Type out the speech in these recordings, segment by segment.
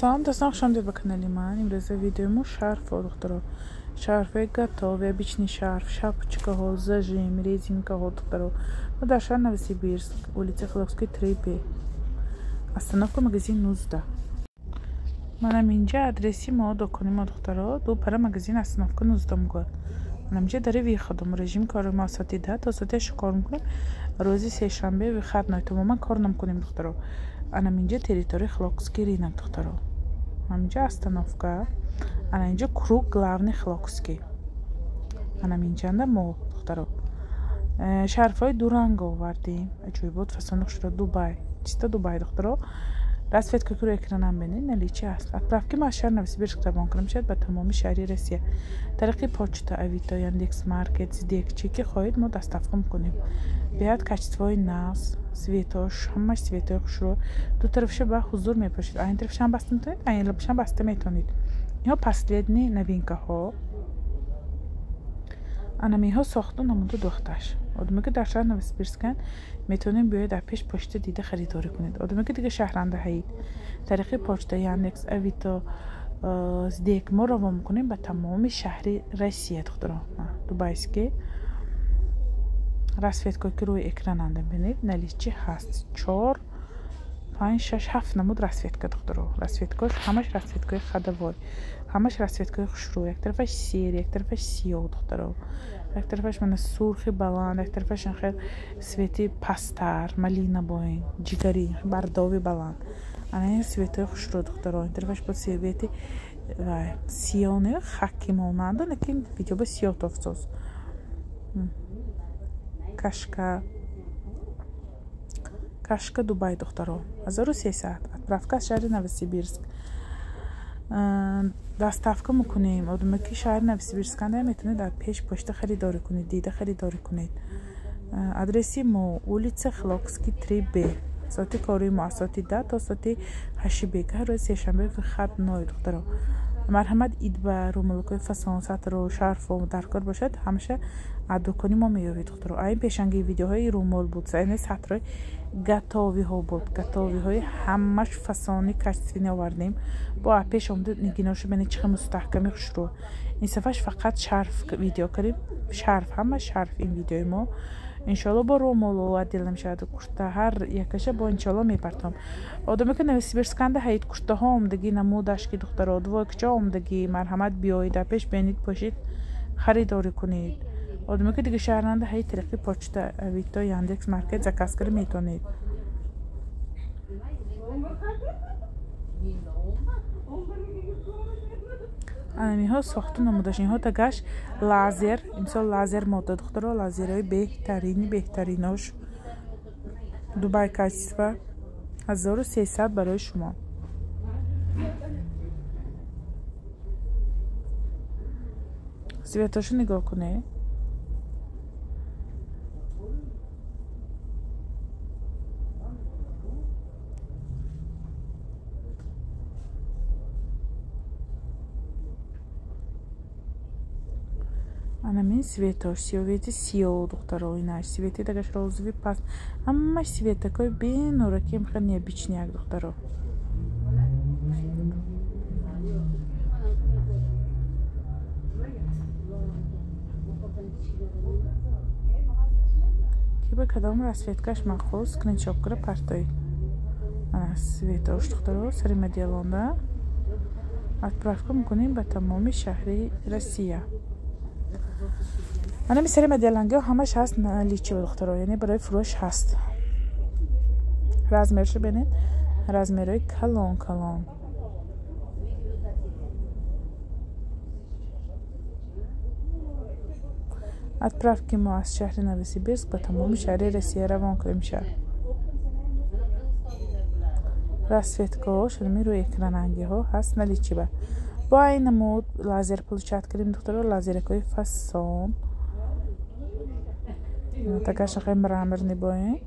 Салом дӯстон, хуш омадед ба канали ман. Имрӯза видеои мо шарфҳо, духтаро. Шарфҳои готовый, обычный шарф, шапочкаҳо, зажим, резинкаҳо, духтаро. Мо дар шаҳр Новосибирск, улица Хилокский, 3Б. Остановка магазин 19. Манам инҷа адреси мо, дукони мо, духтаро. Ду пара магазин остановка 19 мегӯяд. Манам инҷа дари выходом. Режим кори мо соати 10 то соати 8 кор мекунем. Рӯзи сешанбе выходной тамоман кор намекунем, духтаро. Анам инҷа территорияи Хилокский рынок, духтаро. Ҳаминҷа остановка. Ана инҷа круг главный Хилокский. Анам инҷанда мо, духтаро. Шарфҳои дуранг овардем. Аҷоибот фасони хушро Дубай. Чисто Дубай, духтаро. Расцветка ки рӯи экранам бинед, наличие ҳаст. Отправки мо аз шаҳри Новосибирск равон кунем шояд ба тамоми шаҳри Россия. Тариқи почта, Авито, Яндекс Маркет, СДЭК, чӣ ки хоҳед, мо доставка мекунем. Беҳад качествои нағз, цветош, ҳамаш цветои хушро. Ду тарафша ба ҳузур мепошед. Айн тарафшам баста метавонед, айн лабшам баста метавонед. Инҳо последний новинкаҳо. Анамиҳо сохту намуду духташ. Одаме ки дар шаҳр Новосибирсканд, метавонед биёед дар пеш почта дида харидорӣ кунед. Одаме ки дига шаҳранда ҳаид, тариқи почта, Яндекс, Авито, СДЭК мо равон мекунем ба тамоми шаҳри Россия, духтаро. Дубайский расцветкое ки рӯи экрананда бинед, наличие ҳаст. 4, 5, 6, 7 намуд расцветка, духтаро. Расцветкош ҳамаш расцветкои ходовой, ҳамаш расцветкои хушрӯ. Як тарафаш серый, як тарафаш сиёҳ, духтаро. Як тарафаш мана сурхи баланд, як тарафаш хел цвети пасттар, малина боин, ҷигари, бардови баланд. Ана ин цветои хушрӯ, духтаро. Ин тарафаш бо цвети сиёҳ не, хаки монанду, лекин видео ба сиёҳ тофсоз. Кашка. Кашка Дубай, духтаро. 1300. Отправка аз шаҳри Новосибирск. Доставка мекунем. Одаме ки шаҳри Новосибирсканда, метавонед дар пеш почта харидорӣ кунед, дида харидорӣ кунед. Адреси мо улица Хилокский, 3Б. Соати кории мо аз соати 10 то соати 8 бегаҳ, рӯзи сешанбе выходной, духтаро. Марҳамат, ид ба рӯмолкҳои фасон, сатру, шарфу дар кор бошад, ҳамаша аз дукони мо меёбед, духтаро. Айн пешанги видеоҳои рӯмол буд, яъне сатрҳои готовыйҳо буд. Готовыйҳои ҳамаш фасони качественный овардем. Бо пеш омада нигиношу бинед, чӣ хел мустаҳками хушрӯ. Ин сафарш фақат шарф видео кардем. Шарф, ҳама шарф ин видеои мо. Иншоалло бо рӯмолу отдельно мешавад, курта ҳар якаша бо иншоалло мепартом. Одаме ки Новосибирсканда ҳаид, куртаҳо омдагӣ намудаш ки, духтаро, двойкача омдагӣ, марҳамат, биёед дар пеш бинед, пошид, харидорӣ кунед. Одаме ки дига шаҳранда ҳаид, тариқи почта, Авито, Яндекс Маркет заказ карда метавонед. Анамиҳо сохту намудаш. Инҳо тагаш лазер, имсол лазер мода, духтаро, лазерҳои беҳтарини беҳтаринош. Дубай качество 1300 барои шумо. Цветошо нигоҳ кунед. Анамин цветош, цвети сиёҳ, духтаро, инаш цвети тагаш розовый паст, ҳамаш цветакои бенураки, хел необычный як, духтаро. Ки ба кадом расцветкаш маъқул, скриншот кара партоед. Ана цветош, духтаро, сари моделонда. Отправка мекунем ба тамоми шаҳри Россия. Анами сари моделангиҳо ҳамаш ҳаст наличие, духтаро, яъне барои фурӯш ҳаст. Размершо бинед, размерҳои калон калон. Отправки мо аз шаҳри Новосибирск ба тамоми шаҳри Россия равон кунем мешавад. Расцветкаҳо шунами рӯи экранангиҳо ҳаст наличие ба. Бо айн намуд лазер получать кардем, духтаро, лазеракҳои фасон. Тагаша хел мраморный боин.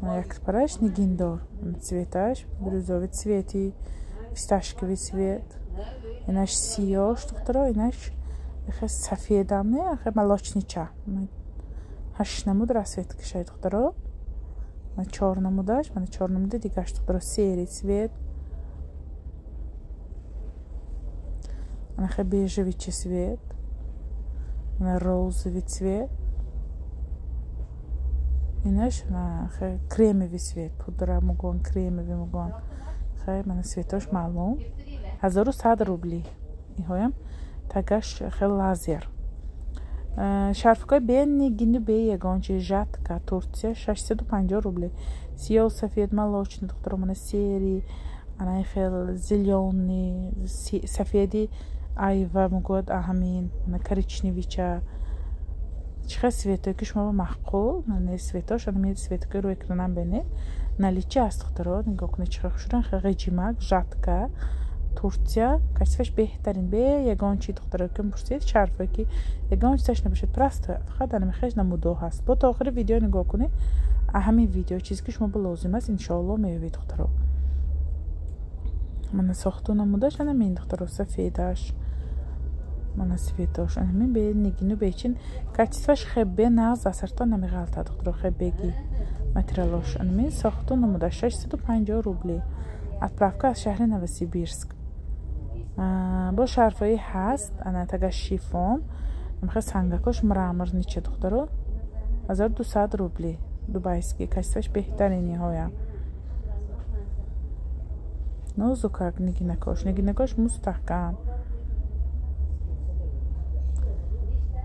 Як параш нигиндор. Цветаш бирюзовый цвети, фисташковый цвет. Инаш сиёш, духтаро, инаш хел сафедам не, хел молочный ча. Ҳашт намуд расцветкашай, духтаро. Чор намудаш, мана чор намуди дигаш, духтаро, серый цвет. Ана бежевый цвет, ана розовый цвет. Инаш кремовый цвет, пудра мугон, кремовый мугон. Хай, мана цветош маълум. 1100 рубли. Иҳоям тагаш хел лазер. Шарфкои бе нигину бе ягончи жатка Турция 650 рубли. Сиёҳ, сафед, молочный духтаро, мана серый, ана хел зелёный, сафеди айва мугод аҳамин, мана коричневича. Чихел цветое ки шумо маъқул, мана цветош, ана цветое ки рӯи экранам бинед. Наличие аст духтаро, нигоҳ кунед чихел хушрӯян, хел ғиҷимак, жатка Турция, качестваш беҳтарин, бе ягон чи духтаро ки пурсед, шарфое ки ягон чизаш набошад, просто фақат ана мехеш намудо ҳаст. Бо то охири видео нигоҳ кунед, ҳамин видео чизе ки шумо ба лозим аст, иншоалло меёбед духтаро. Мана сохту намудаш ана мин духтаро, сафедаш, мана светош, ана мин бе нигину бечин, качестваш хебе нағз асарто намеғалтад духтаро, хебеги материалош. Ана мин сохту намудаш 650 рубли. Отправка аз шаҳри Новосибирск. Бо шарфҳои ҳаст, ана тага шифон, амхе сангакош мраморнича духтаро, 1200 рубли. Дубайский, качестваш беҳтарин ниҳоя. Нозукак нигинакош, нигинакош мустаҳкам.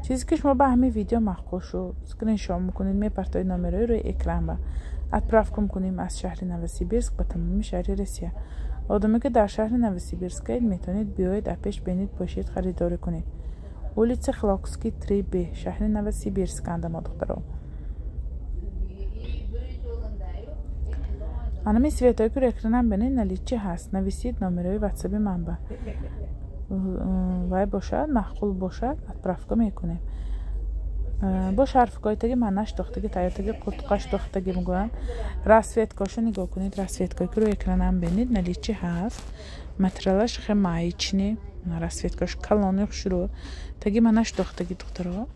Чизе ки шумо ба ҳамин видео маъқул шуд, скриншот мекунед, мепартоед номерои рӯи экран ба. Отправка мекунем аз шаҳри Новосибирск ба тамоми шаҳри Россия. Одаме ки дар шаҳри Новосибирскаед, метавонед биёед, апеш бинед, бошед, харидорӣ кунед. Улица Хлокский 3Б, шаҳри Новосибирск андамо духтаро. Анами светое ки рӯи экранам бинед, наличие ҳаст. Нависед номерои ватсаби ман ба. Вай бошад, маъқул бошад, отправка мекунем. Бо шарфкои таги манаш дохтаги, тайёртаги қуртуқаш дохтаги мегӯянд. Расцветкоша нигоҳ кунед, расцветкое ки рӯи экранам бинед, наличие ҳаст. Материалаш хе маечный, расцветкош калони хушрӯ. Таги манаш дохтаги духтаро.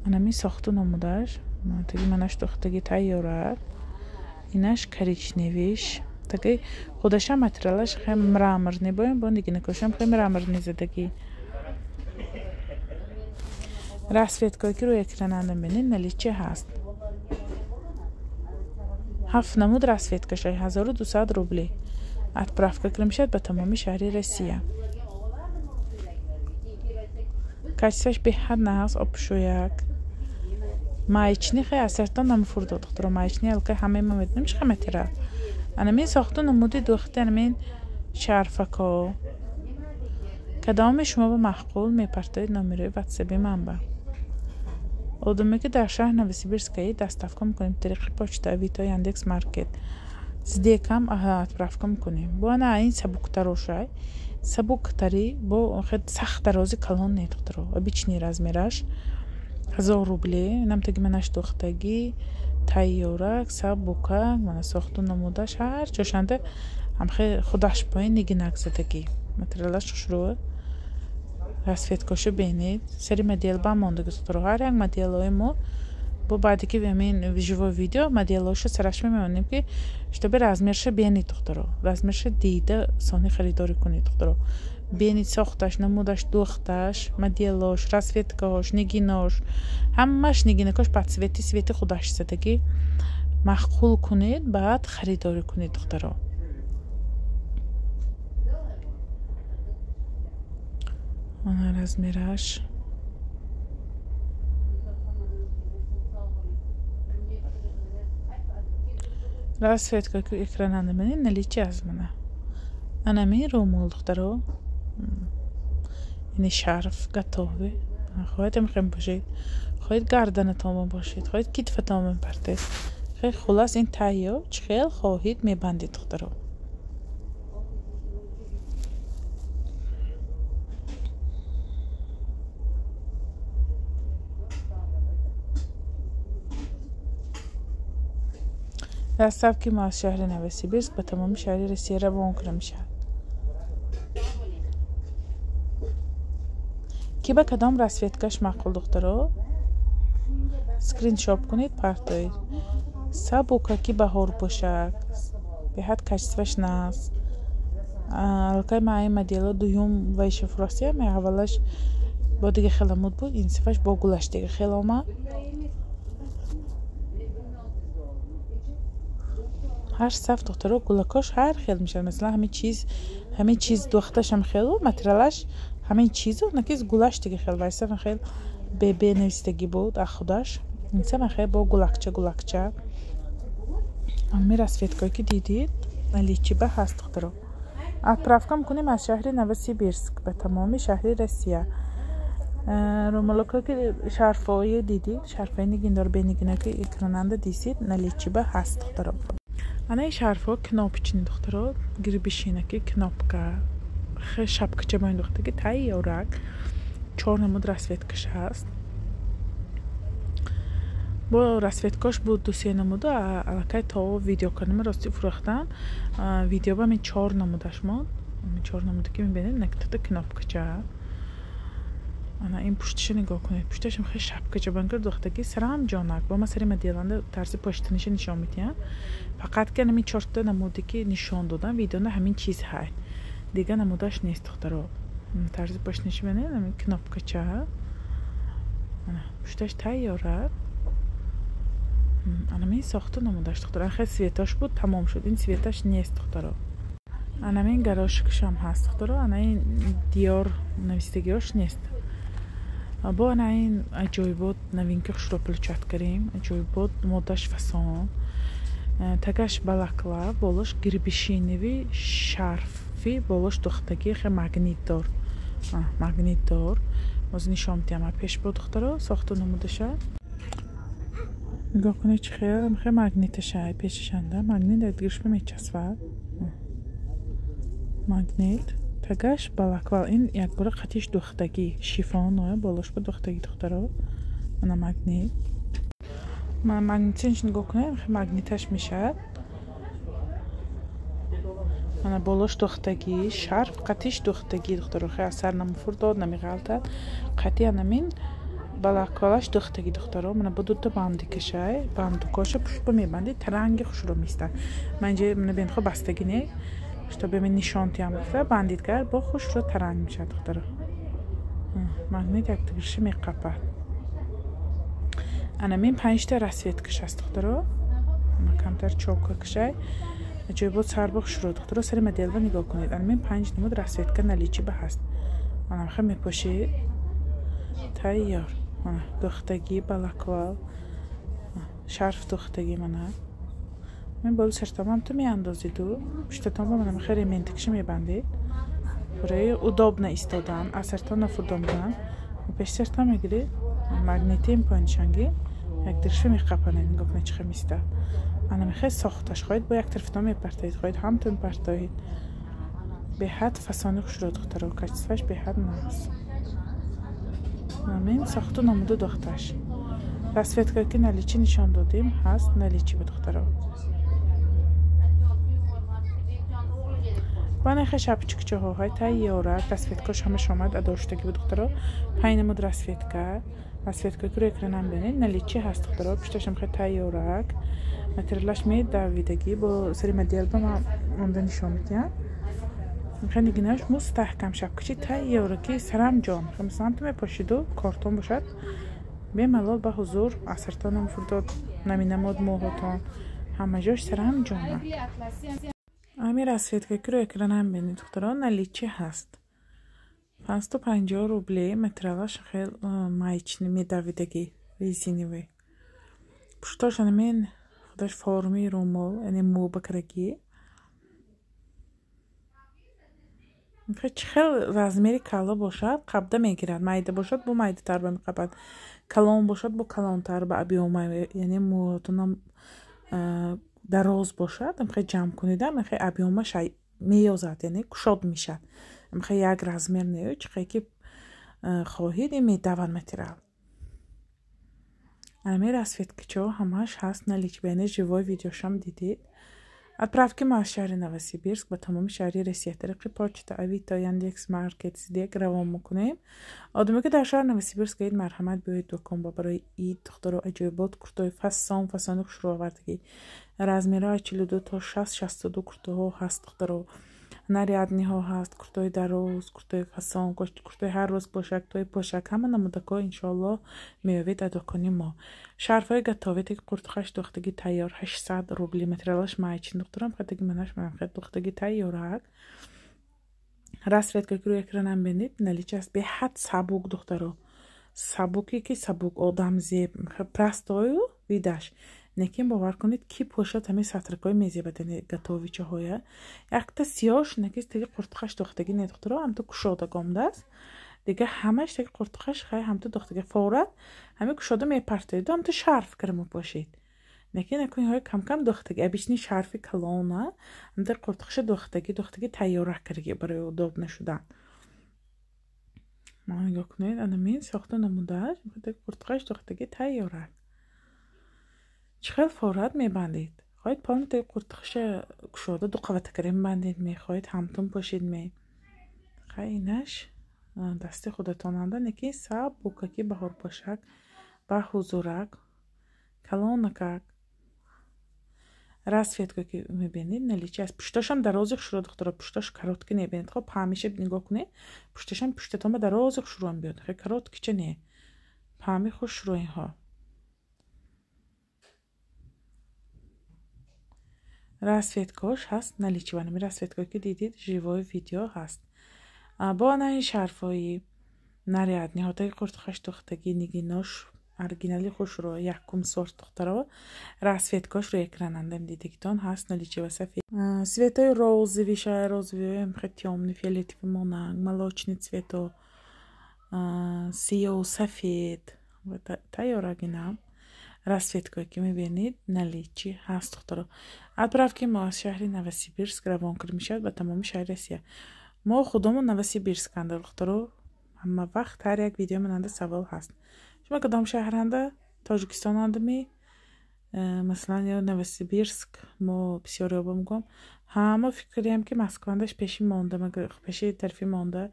Анами сохту намудаш, таги манаш дохтаги тайёрад. Инаш коричневиш. Таги худаша материалаш хе мраморный боем, бо нигинакошам хе мраморный задаги. Расцветкое ки рӯи экранам бинед, наличие ҳаст. 7 намуд расцветкаша 1200 рубли. Отправка кира мешавад ба тамоми шаҳри Россия. Качестваш беҳад нағз, обшӯяк. Маечни хе асартон намефурдод духтаро, маечни алка ҳамаи мо медонем чӣ материал. Анамин сохту намуди духти анамин шарфако. Кадоме шумо ба маъқул, мепартоед номерои ватсаби ман ба. Одаме ки дар шаҳр Новосибирскаи, доставка мекунем тариқи почта, Авито, Яндекс Маркет. СДЭКам отправка мекунем. Бо ана ин сабуктарошай. Сабуктари бо сахт дарози калон не духтаро. Обычный размераш 1000 рубли. Нам таги манаш духтаги, тайёрак, сабукак, мана сохту намудаш ҳар ҷошанда ҳамхе худаш поин нигинак задаги. Материалаш хушрӯ. Расцветкоша бинед. Сари модел ба мондаги духтаро. Ҳар як моделҳои мо бо баъде ки ҳамин живой видео моделҳоша сараш мемонем ки чтобы размерша бинед духтаро. Размерша дида сони харидорӣ кунед духтаро. Бинед сохташ, намудаш, духташ, моделош, расцветкаҳош, нигинош, ҳамаш нигинакош ба цвети свети худаш задаги. Маъқул кунед, баъд харидорӣ кунед духтаро. Ана размераш. Расцветка ки экрананда бинед, наличие аст мана. Анами румол духтаро. Ини шарф готовый. Хоҳед мехоҳем бошед, хоҳед гарданатон бошед, хоҳед китфатон партед. Хеле хулас ин тайёр, чӣ хел хоҳед мебандед духтаро. Доставки мо аз шаҳри Новосибирск ба тамоми шаҳри Россия равон карда мешавад. Ки ба кадом расцветкаш маъқул духтаро, скриншот кунед, партоед. Сабука ки баҳор бошад, беҳад качестваш нағз. Аллакай ман ин модела дуюм вайша фурӯхтиям. Аввалаш бо дига хел намуд буд, ин сифаш бо гулаш дига хел омад. Ҳар саф духтаро гулакош ҳар хел мешавад. Масалан, ҳамин чиз духташам хелу материалаш ҳамин чизу накиз гулаш дига хел. Вайсаф хел бебе навистагӣ буд аз худаш. Инсаф хел бо гулакча гулакча. Ҳамин расцветкое ки дидид, наличии ба ҳаст, духтаро. Отправка мекунем аз шаҳри Новосибирск ба тамоми шаҳри Россия. Румолоко ки шарфҳое дидид, шарфҳои нигиндор бенигино ки экрананда дисид, наличии ба ҳаст, духтаро. Ана ин шарфҳо кнопочный, духтаро, гирбишинаки кнопка шапкача бо ин духтаги тайёрак, чор намуд расцветкаш ҳаст. Бо расцветкош буд ду-се намуду, аллакай то видео кардам, рости фурӯхтам. Видео ба мин чор намудаш монд. Чор намуде ки мебинед, нактата кнопкача. Ана ин пуштиша нигоҳ кунед, пушташам хеле шапкача банкар духтаги сарам ҷонак. Бо ма сари моделанда тарзи поштаниша нишон медиҳам. Фақат ки ҳамин чорта намуде ки нишон додам видеода, ҳамин чиз ҳай, дига намудаш нест, духтаро. Тарзи поштаниша бинед, ҳамин кнопкача, пушташ тайёрад. Анамин сохту намудаш, духтаро. Хел цветош буд, тамом шуд, ин цветаш нест, духтаро. Анамин горошкашам ҳаст, духтаро. Ана ин Диор навистагиҳош нест. Бо ана ин аҷоибот новинки хушро получать кардем. Аҷоибот, моддаш фасон, тагаш балаклава, болош гирбишиневи шарфи, болош духтагӣ, хе магнитдор, магнитдор. Боз нишон медиҳам пеш бо, духтаро, сохту намудаша нигоҳ кунед, чӣ хел хе магниташа пешашанда, магнит дигашба мечаспад, магнит. Тагаш балаклава, ин якбора қатиш духтагӣ шифон, болош ба духтагӣ, духтаро. Ана магнит, магниташ нигоҳ кунед, магниташ мешавад. Ана болош духтагӣ шарф, қатиш духтагӣ, духтаро, хе асар намуфурдод, намеғалтад. Қати анамин балаклаваш духтагӣ, духтаро. Мана бо дута бандикашай, бандукоша пуштба мебандӣ, таранги хушро меистад. Ман инҷа мана бинхо бастагӣ не, чтобы мен нишон диҳам гуфта бандит кард, бо хушро таранг мешавад, духтаро. Магнит якдигарша меқапад. Анамин панҷта расцветкаш аст, духтаро. Камтар чокакашай, аҷоибот сарбо хушро, духтаро. Сари моделва нигоҳ кунед, анамин панҷ намуд расцветка наличии ба ҳаст. Анамха мепошед, тайёр. Духтагӣ балаклава, шарф духтагӣ. Мана ман боло сартомам ту меандозиду пуштатон ба манам хеле рементикша мебандед барои удобно истодан, аз сартон нафурдомдан. Пеши сартон мегиред, магнитим поиншанги якдирша меқапанед. Нигоҳ кунед, чӣ хел меистад. Ана мехоҳед сохташ, хоҳед бо як тарафтон мепартоед, хоҳед ҳамтон партоед. Беҳад фасони хушро, духтаро, качествоаш беҳад нағз. Амин сохту намуду духташ, расцветка ки наличии нишон додем, ҳаст наличии ба, духтаро. Ванахе шапочкачаҳоҳай тайёра, расцветкош ҳамаш омад, адоштагӣ бу, духтаро. Панҷ намуд расцветка, расцветка ки рӯи экранам бинед, наличии ҳаст, духтаро. Пушташам хеле тайёрак, материалаш медавидагӣ. Бо сари моделба ман онда нишон медиҳам. Хеле нигинаш мустаҳкам, шапкачи тайёра ки сарам ҷон. Масалан, ту мепошиду кортон бошад, бемалол ба ҳузур аз сартон намефурдод, наминамод моҳотон, ҳама ҷош сарам ҷонак. Ҳамин расцветка ки рӯи экранам бинед, духтаро, наличии ҳаст. 550 рублей. Материалаш хел маечный, медавидагӣ, резиновый. Пуштош анамин худаш форми румол, яъне мӯбакрагӣ. Чӣ хел размери кало бошад, қабда мегирад. Майда бошад, бо майдатар ба меқабад, калон бошад, бо калонтар ба объёма, яъне мӯҳотонам дароз бошад, хел ҷамъ кунедам, хел объёмаш меёзад, яъне кушод мешавад. Хел як размер не, чӣ хел ки хоҳед, ин медавад материал. Ҳамин расцветкачаҳо ҳамааш ҳаст наличии, яъне живой видеошам дидед. Отправки мо аз шаҳри Новосибирск ба тамоми шаҳри Россия тариқи почта, Авито, Яндекс Маркет, СДЭК равон мекунем. Одаме ки дар шаҳри Новосибирск аед, марҳамат, биёед дукон ба барои ид, духтаро. Аҷоибот куртои фасон фасони хушрӯ овардагӣ, размерҳо аз 42 то 60, 62 куртоҳо ҳаст, духтаро. Нарядный ҳо ҳаст, куртои дароз, куртои фасон, куртои ҳар рӯз пошак, тои пошак, ҳама намудако иншоаллоҳ меёбед дар дукони мо. Шарфҳои готовый теги қуртқаш духтаги тайёр 800 рубли, материалаш майчин духтарам, хатаги манаш манхет духтаги тайёрак. Расцветка ки рӯи экранам бинед, наличие аст, беҳад сабук духтаро. Сабуке ки сабук, одам зеб, простой ю видаш. Лекин бовар кунед, ки пошад ҳамин сатракҳои мезебад, яъне готовый чаҳоя. Якта сиёш накис теги қуртқаш духтаги не духтаро, ҳамту кушода гомдааст. Дига ҳамаш теги қуртқаш хай ҳамту духтаги форат, ҳамин кушода мепартоеду ҳамту шарф кара мепошед. Лекин акун камкам духтаги, обычный шарфи калона, ҳамту қуртқаша духтаги, духтаги тайёрак кардаги барои удобно шудан. Нигоҳ кунед, анамин сохта намудааш, қуртқаш духтаги тайёрак. Чӣ хел форат мебандед? Хоҳед полный теги қуртқаша кушода ду қавата кара мебандед, мехоҳед ҳамтун пошед ме. Хай инаш дасти худатонанда, лекин сабукаки баҳорпошак, ба ҳузурак, калонакак. Расцветка ки мебинед, наличие аст. Пушташам дарози хушро духтаро, пушташ короткий небинед. Хоб ҳамеша нигоҳ кунед, пушташам пуштатон ба дарози хушроам биёд. Хе короткий ча не. Паҳми хушро инҳо. Расцветка ш ҳаст наличие, ва ҳамин расцветка ки дидед, живой видео ҳаст. Бо ана ин шарфҳои нарядный, ҳотаги қуртқаш духтаги нигинош оригинали хушро, якум сорт духтаро. Расцветка ш рӯи экранандам дидагитон ҳаст наличие ва сафед. Цвет ои розовый ша, розовый хе тёмный, фиолетовый монанг, молочный цвет о, сиёҳу сафед тайёрагинам. Расцветка е ки мебинед, наличие ҳаст духтаро. Отправки мо аз шаҳри Новосибирск равон карда мешавад ба тамоми шаҳри Россия. Мо худомон Новосибирсканда духтаро, ҳама вақт ҳар як видео мананда савол ҳаст. Шумо кадом шаҳранда? Тоҷикистонандами? Масалан, ё Новосибирск, мо бисёр ёба мегӯям. Ҳама фикр кардем ки Москвандаш пеши монда, пеши тарафи монда,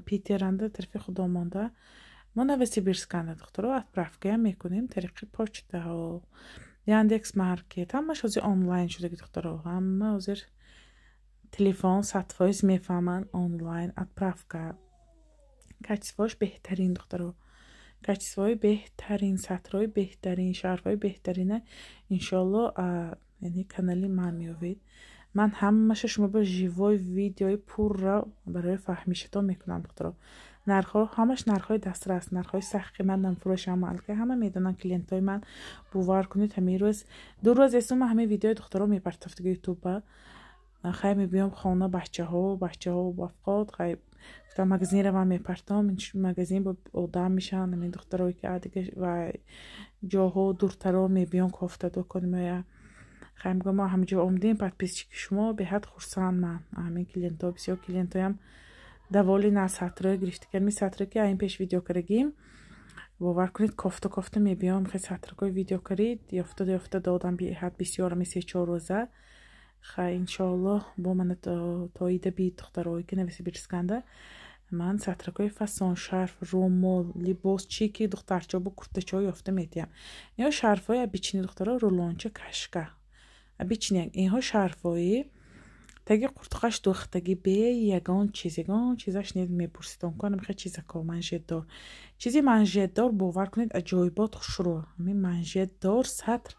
Питеранда тарафи худо монда. Мо Новосибирсканда духтаро, отправка ям мекунем тариқи почтаҳо, Яндекс Маркет, ҳамаш ҳозир онлайн шудаги духтаро, ҳама ҳозир телефон 100% мефаҳманд онлайн отправка. Качество ш беҳтарин духтаро. Качество и беҳтарин, сатрҳои беҳтарин, шарфҳои беҳтарина иншоалло яъне канали ман меёбед. Ман ҳамаша шумо ба живой видеои пурра барои фаҳмишатон мекунам духтаро. Нархҳо ҳамаш нархҳои дастрас, нархҳои сахт қимат намфурӯшам, алка ҳама медонанд клиентҳои ман. Бовар кунед, ҳамин рӯз ду рӯз эсу ман ҳамин видеои духтаро мепартофтиги ютуба. Хай мебиём хона, бачаҳо, бачаҳо бафқот, хай гуфтам магазин равам мепартом, магазин бо одам мешаванд ҳамин духтарое ки дига ва ҷоҳо дуртаро мебиён кофта дукони моя. Хай мегӯям мо ҳамҷо омадем, подписчики шумо беҳад хурсанд ман. Ҳамин клиентҳо, бисёр клиентҳоям даволи на сатрое гирифта кардем. Сатре ки ин пеш видео кардагим, бовар кунед, кофта кофта мебиём, хе сатракҳои видео карид, ёфта ёфта додам беҳад бисёр ҳамин се-чор рӯза. Хай иншоаллоҳ бо мана то ида бид духтарое ки Новосибирсканда ман сатракҳои фасон, шарф, румол, либос, чӣ ки духтарчаҳо бо куртачаҳо ёфта метиҳам. Инҳо шарфҳои обычный духтаро, рулонча, кашка. Обычный инҳо шарфҳои таги қуртқаш духтаги бе ягон чиз, ягон чизаш не мепурсидон кунам хе чизако манжетдор. Чизи манжетдор бовар кунед аҷоибот хушрӯ. Ҳамин манжетдор сатр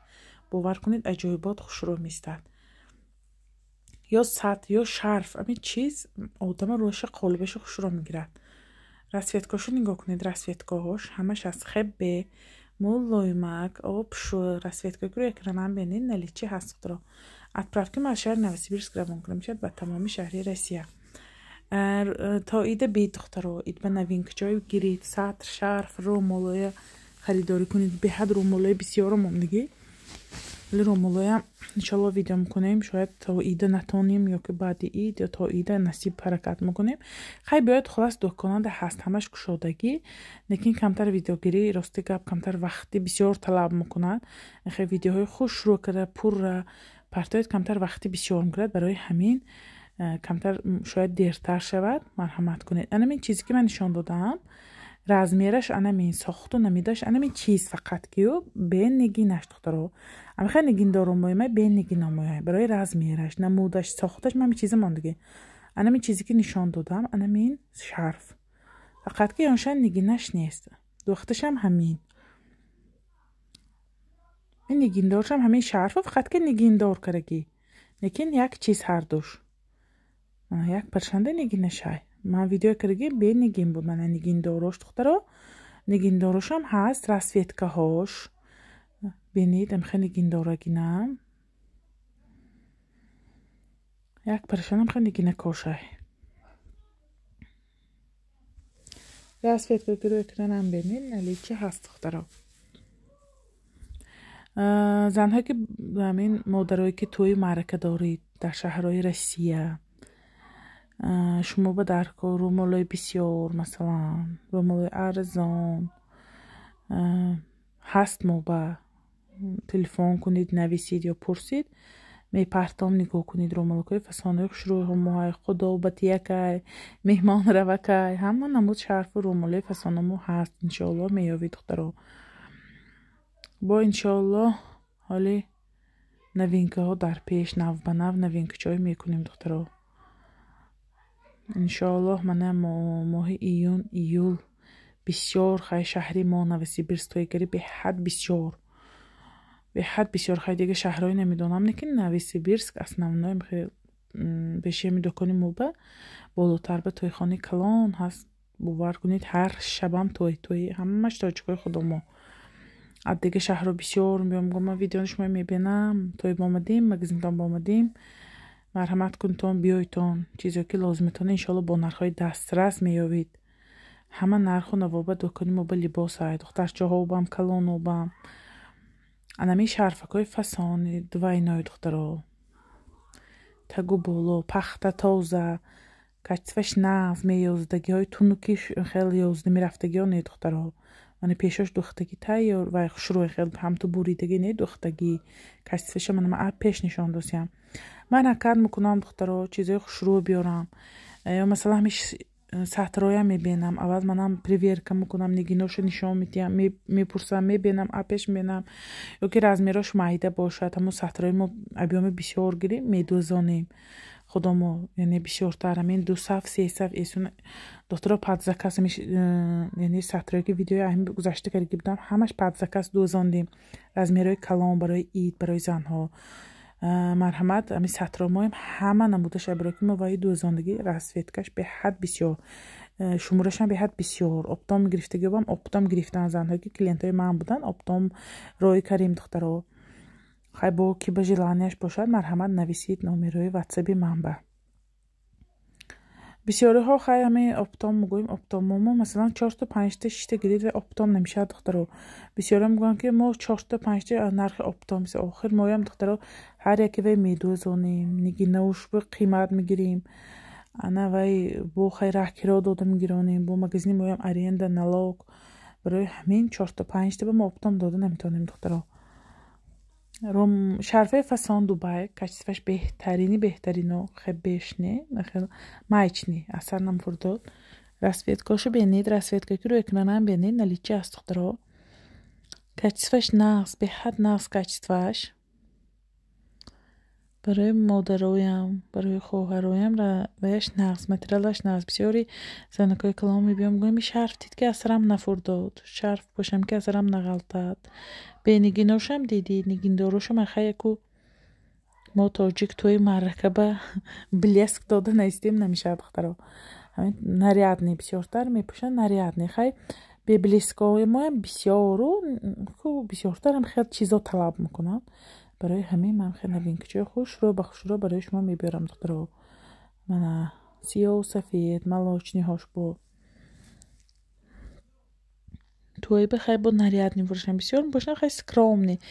бовар кунед аҷоибот хушрӯ меистад. Ё сатр, ё шарф, ҳамин чиз одама рӯяша қолибаша хушрӯ мегирад. Расцветка ошо нигоҳ кунед, расцветка ҳош ҳамаш аз хебе, мулоимак, обшу, расцветка ки рӯи экранам бинед, наличие ҳаст духтаро. Отправки мо аз шаҳри Новосибирск равон карда мешавад ба тамоми шаҳри Россия. То ида бид духтаро, ид ба новинка ҷой гиред, сатр, шарф, румолоя харидорӣ кунед. Беҳад румолои бисёро мондагӣ. Вале румолоям иншоалло видео мекунем, шояд то ида натонем ё ки баъди ид ё то ида насиб ҳаракат мекунем. Хай биёед, хулас дуконанда ҳаст, ҳамаш кушодагӣ, лекин камтар видеогирӣ, рости гап, камтар вақти бисёр талаб мекунад. Хе видеоҳои хушрӯ карда пурра партоед, камтар вақти бисёр мегирад, барои ҳамин камтар шояд дертар шавад, марҳамат кунед. Анамин чизе ки ман нишон додаам, Размераш анамин сохту намидаш анамин чиз фақат кию бе нигинаш духтаро. Амихе нигиндор омоимай бе нигин омояй. Барои размераш, намудаш, сохташ ман чизи мондагӣ. Анамин чизе ки нишон додам, анамин шарф. Фақат ки оншан нигинаш нест. Духташам ҳамин. Ин нигиндоршам ҳамин шарфу фақат ки нигиндор карагӣ. Лекин як чиз ҳардуш. Як паршанда нигинашай. Ман видео карагӣ бе нигин буд. Мана нигиндорош духтаро. Нигиндорошам ҳаст, расцветкаҳош. Бинед, амхе нигиндорагинам. Як паршанам хе нигинакошай. Расцветка ки рӯи экранам бинед, наличи ҳаст духтаро. Занҳое ки ҳамин модарое ки тӯи маърака доред дар шаҳрҳои Россия, шумо ба даркор рӯмолои бисёр, масалан рӯмолои арзон ҳаст, мо ба телефон кунед, нависед ё пурсед, мепартом нигоҳ кунед рӯмолакҳои фасонаи хушрӯҳомоҳай, худо ба тиякай, меҳмон равакай, ҳама намуд шарфу рӯмолои фасонамо ҳаст. Иншоаллоҳ меёвед духтаро. Бо иншоаллоҳ ҳоли новинкаҳо дар пеш, нав ба нав новинкачой мекунем духтаро. Иншоаллоҳ мана моҳи июн, июл бисёр хай шаҳри мо Новосибирск тойгари беҳад бисёр. Беҳад бисёр хай дига шаҳрҳои намедонам, лекин Новосибирск основной пеши дукони мо ба болотар ба тойхонаи калон ҳаст. Бовар кунед, ҳар шабам той, той ҳамаш тоҷикои худомо. Аз дига шаҳрҳо бисёр меом, гум ман видеони шумо мебинам, той бомадем, магазинтон бомадем. Марҳамат кунтон, биёйтон, чизое ки лозиматон иншоалло бо нархҳои дастрас меёвед. Ҳама нарху навоба дукони мо ба либосай, духтарчаҳобам, калонобам. Анами шарфакҳои фасони двойной духтаро. Тагу боло, пахта тоза, качестваш нағз, меёздагиҳои тунуки хеле ёзда мерафтагиҳо не духтаро. Мана пешош духтагӣ тайёр вай хушрӯй хел ҳамту буридагӣ не духтагӣ. Качестваша мана ман пеш нишон досиям. Ман ҳаракат мекунам духтаро, чизои хушрӯ биёрам. Ё масалан ҳамин сатроям мебинам, аввал манам проверка мекунам, нигиношу нишон медиҳам, мепурсам, мебинам, пеш мебинам. Ё ки размерош майда бошад, ҳамон сатрои мо объёми бисёр гирем, медӯзонем. Худомо, яъне бисёртар ҳамин 2 саф, 3 саф эсун духтаро под заказ, яъне сатрое ки видеои ҳамин гузашта карда будам, ҳамаш под заказ дӯзондем. Размерҳои калон барои ид, барои занҳо. Марҳамат, ҳамин сатро моем ҳама намудаша барои ки мо ваи дӯзондагӣ расцветкаш беҳад бисёр, шуморашам беҳад бисёр. Оптом гирифтагиобам, оптом гирифтан занҳое ки клиентҳои ман будан, оптом роӣ кардем духтаро. Хай бо ки ба желанияш бошад, марҳамат нависед номерои ватсаби ман ба. Бисёриҳо хай ҳамин оптом мегӯем, оптом мо масалан 4 та 5 та 6 та гирид ва оптом намешавад духтаро. Бисёриҳо мегӯянд ки мо 4 та 5 та нархи оптом. Охир моям духтаро ҳар яке вай медӯзонем, нигинауш бо қимат мегирем. Ана вай бо хай раҳкиро дода мегиронем, бо магазини моям аренда, налог. Барои ҳамин 4 та 5 та ба мо оптом дода наметавонем духтаро. Шарфаи фасон Дубай, качестваш беҳтарини беҳтарино, хебешне, хел маечни, асар намфурдод. Расцветкашу бинед, расцветка ки рӯи экранам бинед, наличи аст духтаро. Качестваш нағз, беҳад нағз качестваш. Барои модароям, барои хоҳароям ваяш нағз, материалаш нағз. Бисёри занакҳои калон мебиём, мегӯям шарф дид ки асарам нафурдод, шарф бошам ки асарам нағалтад. Бенигиношам дидид, нигиндорошам ахай яку мо тоҷик тӯи маърака ба блеск дода наистем намешавад духтаро. Ҳамин нарядный бисёртар мепӯшанд, нарядный. Хай беблескҳои моям бисёру бисёртарам хел чизо талаб мекунанд. Барои ҳамин ман хел новинкачои хушрӯ ба хушрӯ барои шумо мебиёрам духтаро. Мана сиёҳу сафед, молочныйҳош бо Тӯйба хай бо нарядный бошам бисёр бошам хай скромный.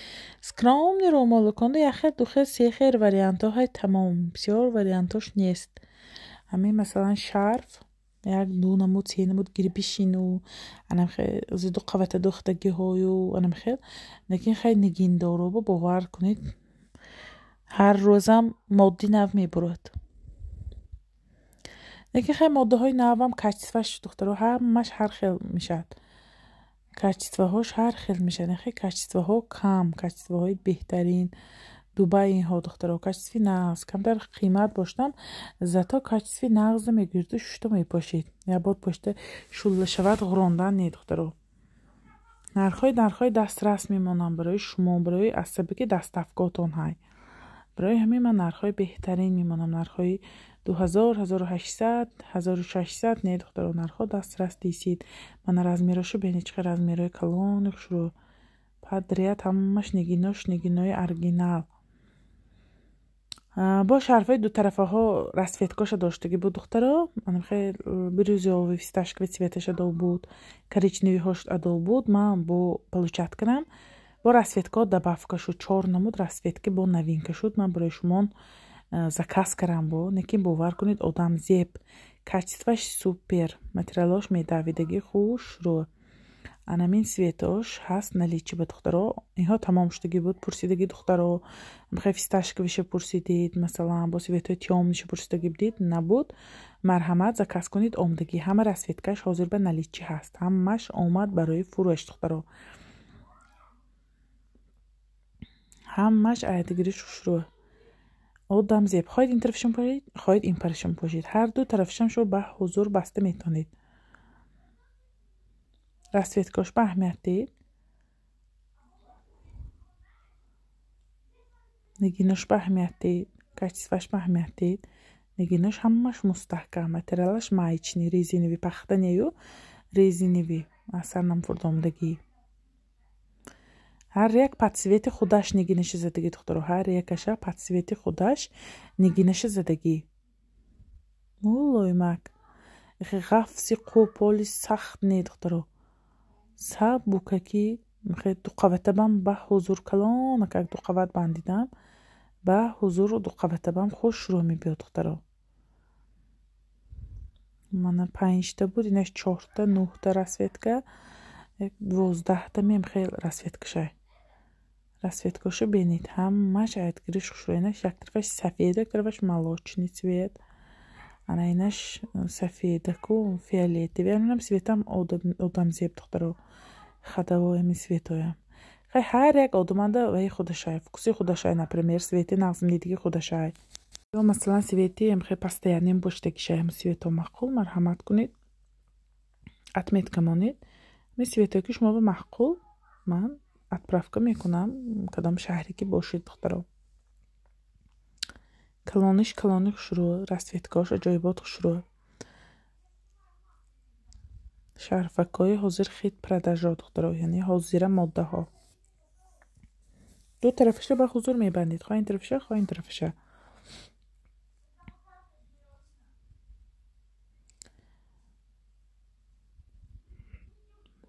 Скромный рӯмолаконда як хел, ду хел, се хел вариантҳо ҳай тамом. Бисёр вариантҳош нест. Ҳамин масалан шарф як ду намуд, се намуд гирбишину, анам хел зиду қавата духтагиҳою, анам хел. Лекин хай нигиндоробо бовар кунед, ҳар рӯзам модди нав мебурад. Лекин хеле моддаҳои навам качестваш духтаро ҳамаш ҳар хел мешавад. Качествоҳош ҳар хел мешавад. Хеле качествоҳо кам, качествоҳои беҳтарин. Дубай инҳо духтаро качестви нағз, камтар қимат бошдам, зато качестви нағза мегирду шушто мепошид. Як бор пошта шулла шавад ғурондан не духтаро. Нархҳои дастрас мемонам барои шумо, барои асабе ки доставкотон ҳай. Барои ҳамин ман нархҳои беҳтарин мемонам. Нархҳои 2000, 1800, 1600 не духтаро, нархҳо дастрас дисид. Мана размерошу бинед, чӣ қадр размерои калони хушрӯ. Подряд ҳамаш нигинош нигинои оригинал. Бо шарфҳои дутарафаҳо расцветкоша доштагӣ буд духтаро. Манам хеле бирюзовый фисташковый цветаша дов буд, коричневыйҳош адов буд. Ман бо получать кардам. Бо расцветкаҳо добавка шуд, 4 намуд расцветки бо новинка шуд. Ман барои шумон заказ кардам бо, лекин бовар кунед одам зеб, качестваш супер, материалош медавидагӣ хушрӯ. Анамин цветош ҳаст наличии ба духтаро. Инҳо тамом шудагӣ буд, пурсидагӣ духтаро. Мехоҳед фисташковыйша пурсидид, масалан, бо цветҳои тёмныйша пурсидагӣ будид, набуд. Марҳамат заказ кунед, омдагӣ. Ҳама расцветкаш ҳозир ба наличии ҳаст. Ҳамаш омад барои фурӯш духтаро. Ҳамаш аядигириш хушрӯ. Одам зеб. Хоҳед ин тарафшон пошид, хоҳед ин тарафшон пошид. Ҳар ду тарафшон шумо ба ҳузур баста метавонед. Расцветкош ба аҳамият диҳед. Нигинош ба аҳамият диҳед. Качестваш ба аҳамият диҳед. Нигинош ҳамаш мустаҳкам. Материалаш маечный, резиновый, пахта нею, резиновый. Асар намфурдомдагӣ. Ҳар як по цвети худаш нигинаша задагӣ духтаро. Ҳар якаша по цвети худаш нигинаша задагӣ. Мулоимак. Ихе ғафси қӯполи сахт не духтаро. Сабукаки дуқаватабам ба ҳузур калона как дуқават бандидам, ба ҳузур дуқаватабам хушрӯ мебиёд духтаро. Мана 5та буд, инаш 4та, 9та расцветка, 12та мем хел расцветкашай. Расцветкашу бинед, ҳамаш аядгириш хушрӯ. Инаш як тарафаш сафед, як тарафаш молочный цвет. Ана инаш сафедаку фиолетовый. Анам цветам одамзеб духтаро. Хадавои ҳамин цветоям. Хай ҳар як одаманда ваи худашай, вкуси худашай, например, цвети нағзмдидиги худашай. Ё масалан цвети хе постоянно боштагишай ҳам цвето маъқул, марҳамат кунед. Отметка монед. Ҳамин цветое ки шумо ба маъқул, ман отправка мекунам кадом шаҳре ки бошед духтаро. Калониш калони хушрӯ, расцветкаош аҷоибот хушрӯ. Шарфакҳои ҳозир хит продажа духтаро, яъне ҳозира моддаҳо. Ду тарафаша ба ҳузур мебандед, хоҳ ин тарафаша, хоҳ ин тарафаша.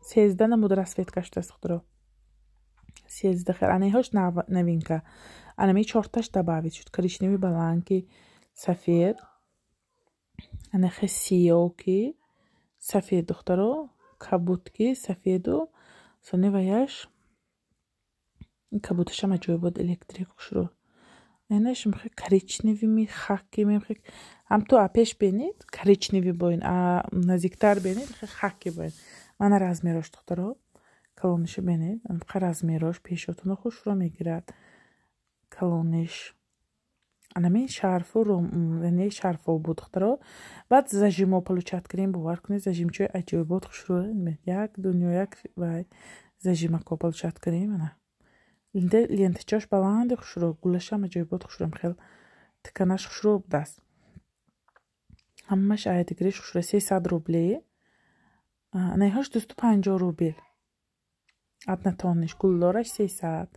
13 намуд расцветка шудааст духтаро. 13 хел. Анаҳош новинка. Анами 4таш добавить шуд. Коричневый баланки, сафед. Анахе сиёки, сафед духтаро, кабутки, сафеду, сони ваяш кабуташам аҷоиб буд, электрик хушрӯ. Инаш мехе коричневый ми, хаки ми, мехе ҳам ту апеш бинед, коричневый боин, а наздиктар бинед, мехе хаки боин. Мана размерош духтаро, калониша бинед, мехе размерош пешотуно хушрӯ мегирад. Калониш. Анамин шарфу яъне шарфо буд духтаро. Баъд зажимо получать кардем, бовар кунед, зажимчаи аҷоибот хушрӯ. Як дунё як вай зажимако получать кардем. Ана лентачош баланди хушрӯ, гулашам аҷоибот хушрӯ, хел тиканаш хушрӯ будааст. Ҳамаш аядигириш хушрӯ. 300 рубле. Анаҳош 250 рубл. Однотонныйш гулдораш 300.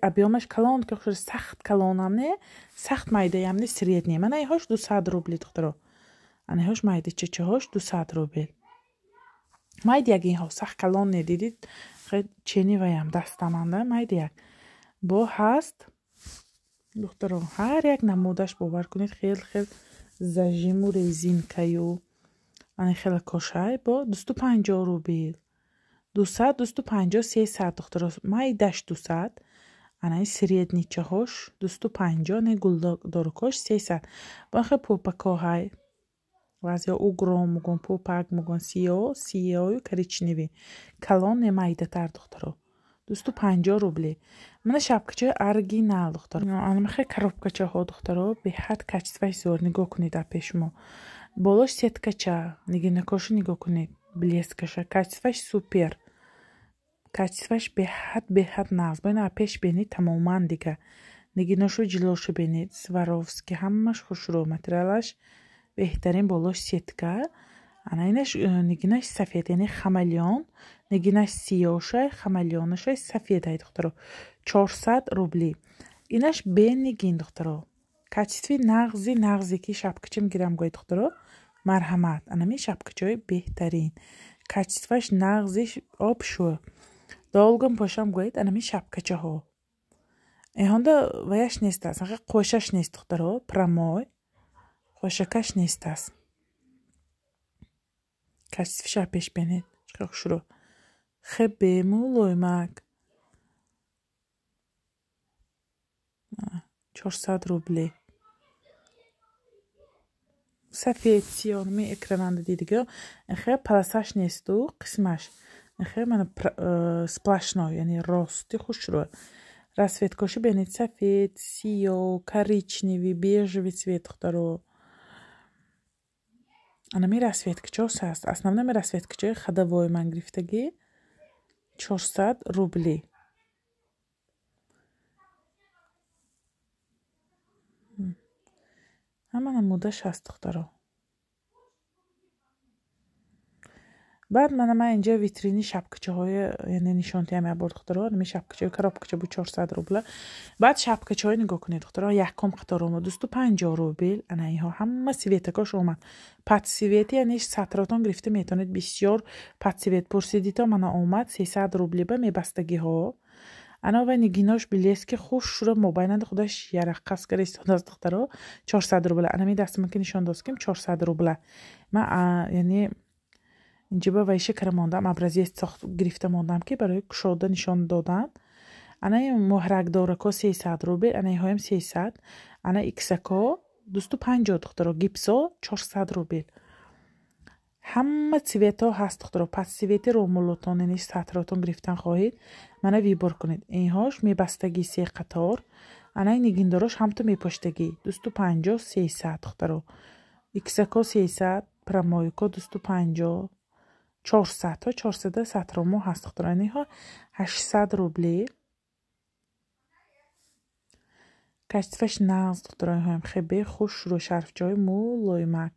Объемаш калон ки хушрӯ, сахт калонам не, сахт майдаям не, средний. Мана иҳош 200 рубли духтаро. Анаҳош майда чечаҳош 200 рубл. Майда як инҳо сахт калон не, дидид? Чени ваям дастаманда майда як. Бо ҳаст духтаро, ҳар як намудаш бовар кунед хел хел зажиму резинкаю. Ана хела кошай бо 250 рубл. 200, 250, 300 духтаро. Майдаш 200. Ана средничаҳош 250, ана гулдорукош 300. Бо хе попакоҳай. Баъзеҳо угром мегӯянд, пупак мегӯянд, сиёҳ, сиёҳю коричневый. Калон не, майдатар, духтаро. 250 рублей. Мана шапкачаи оригинал, духтаро. Анамихе коробкачаҳо, духтаро, беҳад качествоаш зӯр. Нигоҳ кунед пеш шумо. Болош сеткача, нигинакошу нигоҳ кунед. Блескаша, качествоаш супер. Качествоаш беҳад беҳад нағз. Бо ина пеш бинед, тамоман дига. Нигиношу ҷилошу бинед, Сваровски, ҳамаш хушрӯ, материалаш беҳтарин, болош сетка. Ана инаш нигинаш сафед, яъне хамелеон, нигинаш сиёшай, хамелеонашай сафедай, духтаро. 400 рубли. Инаш бе нигин, духтаро. Качестви нағзи нағзе ки шапкача мегирам гӯяд, духтаро. Марҳамат, анами шапкачаҳои беҳтарин. Качествоаш нағзи об шу. Долго пошам гӯяд, анами шапкачаҳо. Эҳонда ваяш нест аст, қошаш нест, духтаро, прямой. Қошакаш нест аст. Качествиша пеш бинед, чӣ хушрӯ. Хебе мулоимак. 400 рубли. Сафед, сиёҳ, ми экрананда дидиго. Эхе полосаш несту, қисмаш. Эхе мана сплошной, яъне рости хушрӯ. Расцветкоши бинед, сафед, сиёҳ, коричневый, бежевый цвет, духтаро. Анами расцветкачаҳо ҳаст. Основной расцветкачаҳои ходовой ман гирифтагӣ 400 рубли. Ҳама намудаш ҳаст, духтаро. Баъд мана ман инҷа витрини шапкачаҳои, яъне нишонтиам як бор, духтаро, ами шапкачаҳои коробкача бу 400 рубла. Баъд шапкачаҳои нигоҳ кунед, духтаро, якум қатор омад 250 рубл. Ана инҳо ҳама цветакош омад. Под цвети, яъне сатротон гирифта метавонед, бисёр под цвет пурсидито, мана омад 300 рубли ба мебастагиҳо. Ана ва нигинош блески хушрӯ мобайнанда худаш яраққас кара истодааст, духтаро, 400 рубла. Ана ми дастма ки нишон дод, ким 400 рубла. Ман яъне инҷа ба вайша кара мондам, образец сохт гирифта мондам, ки барои кушода нишон додан. Ана муҳракдорако 300 рубл, ана инҳоям 300, ана иксако 250, духтаро, гипсо 400 рубл. Ҳама цветҳо ҳаст, духтаро. Пас цвети ромулотон, яъне сатротон гирифтан хоҳед, мана вибор кунед. Инҳош мебастагӣ се қатор, ана нигиндорош ҳамту мепоштагӣ 250, 300, духтаро. Иксако 300, прамойко 250, 400 то 400 сатромо ҳаст, духтаро. Инҳо 800 рубли. Качествоаш нағз, духтаро, инҳоям хебе хушрӯ, шарфчаҳои мулоимак.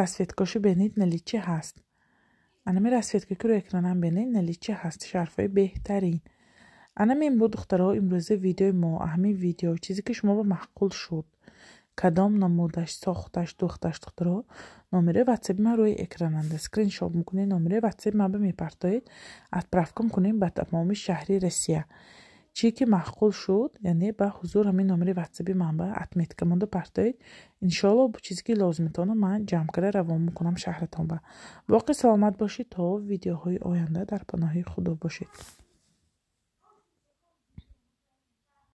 Расцветкошо бинед, наличи ҳаст. Анами расцветка ки рӯи экранам бинед, наличи ҳаст, шарфҳои беҳтарин. Анами ин буд, духтаро, имрӯза видеои мо. Ҳамин видео чизе ки шумо ба маъқул шуд, кадом намудаш, сохташ, духташ, духтаро, номери ватсапи ман рӯи экрананда. Скриншот мекунед, номери ватсапи ман ба мепартоед, отправка мекунем ба тамоми шаҳри Россия. Чӣ ки маъқул шуд, яъне ба ҳузур ҳамин номери ватсапи ман ба отметка монда партоед. Иншоалло бо чизе ки лозимтона ман ҷамъ карда равон мекунам шаҳратон ба. Боқӣ саломат бошед то видеоҳои оянда, дар паноҳи Худо бошед.